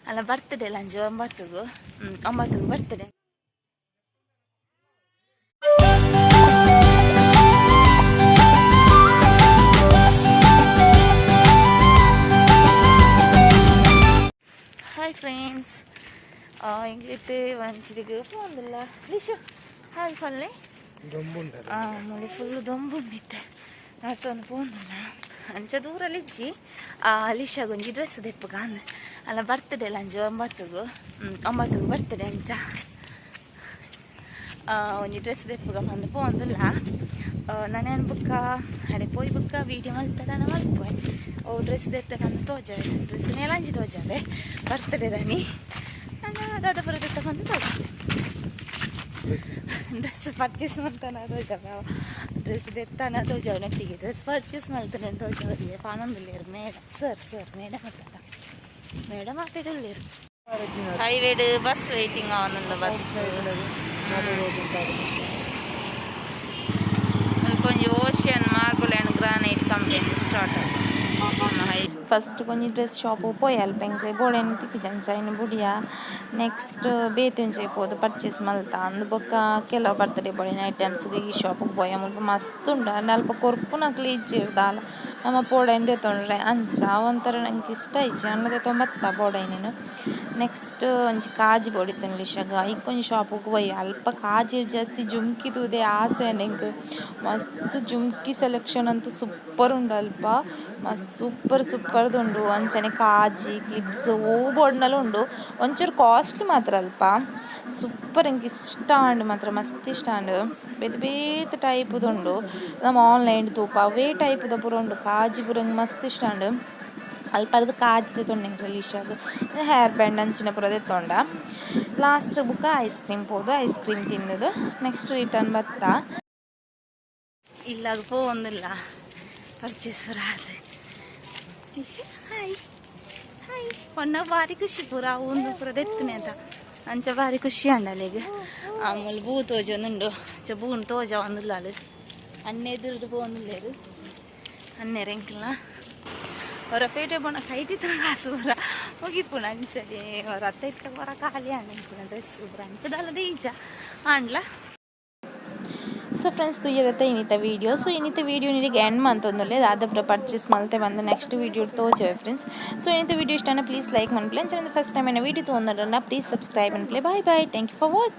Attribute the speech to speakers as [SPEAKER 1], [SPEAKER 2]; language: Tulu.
[SPEAKER 1] ಅಲ್ಲ ಬರ್ತ್ಡೇ ಲಂಚ್ 9ಗೂ, 9ಗೂ ಬರ್ತ್ಡೇ. ಹಾಯ್ ಫ್ರೆಂಡ್ಸ್, ಎಂಕ್ಲಿತ್ತೆ ಒಂಚಿದಿಗ್ ಪೋಂದುಲ್ಲ. ಲಿಶು, ಹಾಯ್ ಪನ್ಲೆ. ಮೂಲು ಫುಲ್ ದೊಂಬುಂಡಿತ್ತೆ. ನಡ್ತೊಂದು ಪೋಂದುಲ್ಲ, ಅಂಚ ದೂರಲಿಜ್ಜಿ. ಲಿಶಾಗ್ ಒಂಜಿ ಡ್ರೆಸ್ ದೆಪ್ಪುಗ ಅಂದ್. ಅಲ್ಲ ಬರ್ತ್ಡೇ ಲಂಚ್ 9ಗೂ, 9ಗೂ ಬರ್ತ್ಡೇ. ಅಂಚ ಒಂಜಿ ಡ್ರೆಸ್ ದೆಪ್ಪುಗ ಪಂದ್ ಪೋಂದುಲ್ಲ. ನನ ಬುಕ್ಕ ಅಡೆ ಪೋಯಿ ಬುಕ್ಕ ವೀಡಿಯೋ ಮಲ್ಪೆದಾನ ಮಲ್ಪುವೆ. ಓ ಡ್ರೆಸ್ ದೆತ್ತೆ ಪಂದ್ ತೋಜಾವೆ. ಡ್ರೆಸ್ ನೇಲಂಜಿ ತೋಜಾವೆ. ಬರ್ತ್ಡೇ ದಾನಿ ದಾದ ಪೂರ ದೆತ್ತ ಪಂದ್ ತೋಜಾವೆ. ಡ್ರೆಸ್ ಪರ್ಚೇಸ್ ಮಲ್ತನ ತೋಜಾವೆ. ಡ್ರೆಸ್ ದೆತ್ತಾನ ತೋಜಾವೆ. ನೆತ್ತಿಗೆ ಡ್ರೆಸ್ ಪರ್ಚೇಸ್ ಮಲ್ತನೆ ತೋಜಾವೆ. ಪಾನೊಂದುಲ್ಲೆರ್ ಮೇಡಮ್ ಸರ್. ಸರ್, ಮೇಡಮ್ ಅತ್ತ, ಮೇಡಮ್ ಆಪೆಡುಲ್ಲೆರ್. ಹೈವೇಡ್ ಬಸ್ ವೇಟಿಂಗ್ ಆವೊಂದುಂಡು. ಬಸ್ ಮುಲ್ಪ ಒಂಜಿ Ocean Marble and Granite company start. First ಒಂಜಿ ಡ್ರೆಸ್ ಶಾಪ್ ಪೋಯಿ, ಅಲ್ಪ ಎಂಕ್ಲೆ ಬೋಡೇನು ತಿಕ್ಕಿಜಿ, ಐನ್ ಬುಡಿಯ. ನೆಕ್ಸ್ಟ್ ಬೇತೆ ಒಂಜಿ ಪೋದು ಪರ್ಚೇಸ್ ಮಲ್ತ. ಅಂದ್ ಬೊಕ್ಕ ಕೆಲವು ಬರ್ತ್ಡೇ ಬೋಡಿನ ಐಟಮ್ಸ್ ಈ ಶಾಪಿಗೆ ಪೋಯ. ಮುಲ್ಪ ಮಸ್ತ್ ಉಂಡು. ಆಂಡ ಅಲ್ಪ ಕೊರ್ಪುನಕ್ಲು ಇಜ್ಜೆರ್ ದಾಲ. ನಮ ಪೋಡೈನ್ ದೆತೊಂಡ್ರೆ ಅಂಚ ಒಂಥರ ನಂಗೆ ಇಷ್ಟ ಇಜ್ಜಿ. ಆಂಡ ದೆತೊಂಬತ್ತ ಬೋಡೈನೇನು. ನೆಕ್ಸ್ಟ್ ಒಂಜಿ ಕಾಜಿ ಬೋಡಿತ್ತುಂಡು ಲಿಶಾಗ್. ಐಕ್ ಒಂಜಿ ಶಾಪುಗು ಪೋಯಿ. ಅಲ್ಪ ಕಾಜಿ ಜಾಸ್ತಿ ಜುಮ್ಕಿ ತೂದೆ ಆಸೆ ಆಂಡ್ ಎಂಕ್. ಮಸ್ತ್ ಜುಮ್ಕಿ ಸೆಲೆಕ್ಷನ್ ಅಂತೂ ಸೂಪರ್ ಉಂಡು ಅಲ್ಪ. ಮಸ್ತ್ ಸೂಪರ್ ಸೂಪರ್ದುಂಡು. ಅಂಚನೆ ಕಾಜಿ, ಕ್ಲಿಪ್ಸ್ ಒವು ಬೋಡ್ನಲ ಉಂಡು. ಒಂಚೂರು ಕಾಸ್ಟ್ಲಿ ಮಾತ್ರ ಅಲ್ಪ. ಸೂಪರ್, ಎಂಕ್ ಇಷ್ಟ ಆಂಡ್ ಮಾತ್ರ, ಮಸ್ತ್ ಇಷ್ಟ ಆಂಡ್. ಬೇತೆ ಬೇತೆ ಟೈಪುದುಂಡು. ನಮ ಆನ್ಲೈನ್ ತೂಪ, ಅವೇ ಟೈಪುದ ಪೂರ ಉಂಡು. ಕಾಜಿ ಪೂರ ಎಂಕ್ ಮಸ್ತ್ ಇಷ್ಟ ಆಂಡ್. ಅಲ್ಪರ್ದ್ ಕಾಜಿ ದೆತೊಂಡೆ ಎಂಕ್ ಲಿಶಾಗ್. ಹೇರ್ ಬ್ಯಾಂಡ್ ಅಂಚಿನ ಪೂರ ದೆತ್ತೊಂಡ. ಲಾಸ್ಟ್ ಬುಕ್ಕ ಐಸ್ ಕ್ರೀಮ್ ಪೋದು ಐಸ್ ಕ್ರೀಮ್ ತಿಂದುದು ನೆಕ್ಸ್ಟ್ ರಿಟರ್ನ್ ಬತ್ತ. ಇಲ್ಲಾಗ ಪೋವೊಂದುಲ್ಲ ಪರ್ಚೇಸ್ ಪೂರ ಆದ್. ಹಾಯ್ ಹಾಯ್ ಪೊನ್ನ ಬಾರಿ ಖುಷಿ. ಪೂರ ಉಂದು ಪೂರ ದೆತ್ತುನೆ ಅಂತ ಅಂಚ ಬಾರಿ ಖುಷಿ ಆಂಡ್ ಅಲೆಗ್. ಆಮೂಲು ಬೂ ತೋಜೊಂದುಂಡು. ಅಂಚ ಬೂನ್ ತೋಜವೊಂದುಲ್ಲಾಲ್. ಅಣ್ಣೆ ಎದುರುದು ಪೋವೊಂದುಲ್ಲೆರ್. ಅಣ್ಣೆರ್ ಎಂಕಲ್ನ ಹೊರ ಪೇಟೆ ಪೋಣ ಕೈಟಿತ್ತನ ಕಾಸು ಪೂರ ಮುಗಿಪುಣ. ಅಂಚನೆ ಹೊರ ಇತ್ತ ಪೂರ ಖಾಲಿ ಆಂಡ್ ಎಂಕಲ್ನ. ಡ್ರೆಸ್ ಪೂರ ಅಂಚ ದಾಲದ ಈಜ ಆಂಡ್ಲ. ಸೊ ಫ್ರೆಂಡ್ಸ್, ತೂಯರತ್ತ ಇನ್ನಿತ ವೀಡಿಯೋ. ಸೊ ಇನ್ನಿತ ವೀಡಿಯೋ ನಿಮಗೆ ಎಂಡ್ ಮಂತೊಂದುಲ್ಲೆ. ದಾದ ಪೂರ ಪರ್ಚೇಸ್ ಮಲ್ತೆ ಬಂದು ನೆಕ್ಸ್ಟ್ ವೀಡಿಯೋ ತೋಜವೆ ಫ್ರೆಂಡ್ಸ್. ಸೊ ಇನ್ನಿತ ವೀಡಿಯೋ ಇಷ್ಟ ಪ್ಲೀಸ್ ಲೈಕ್ ಮನ್ಪುಲೆ. ಅಂಚನೆ ಫಸ್ಟ್ ಟೈಮ್ ಏನ ವೀಡಿಯೋ ತೂವೊಂದುಂಡ ಪ್ಲೀಸ್ ಸಬ್ಸ್ಕ್ರೈಬ್ ಮನ್ಪುಲೆ. Bye bye, thank you for watching.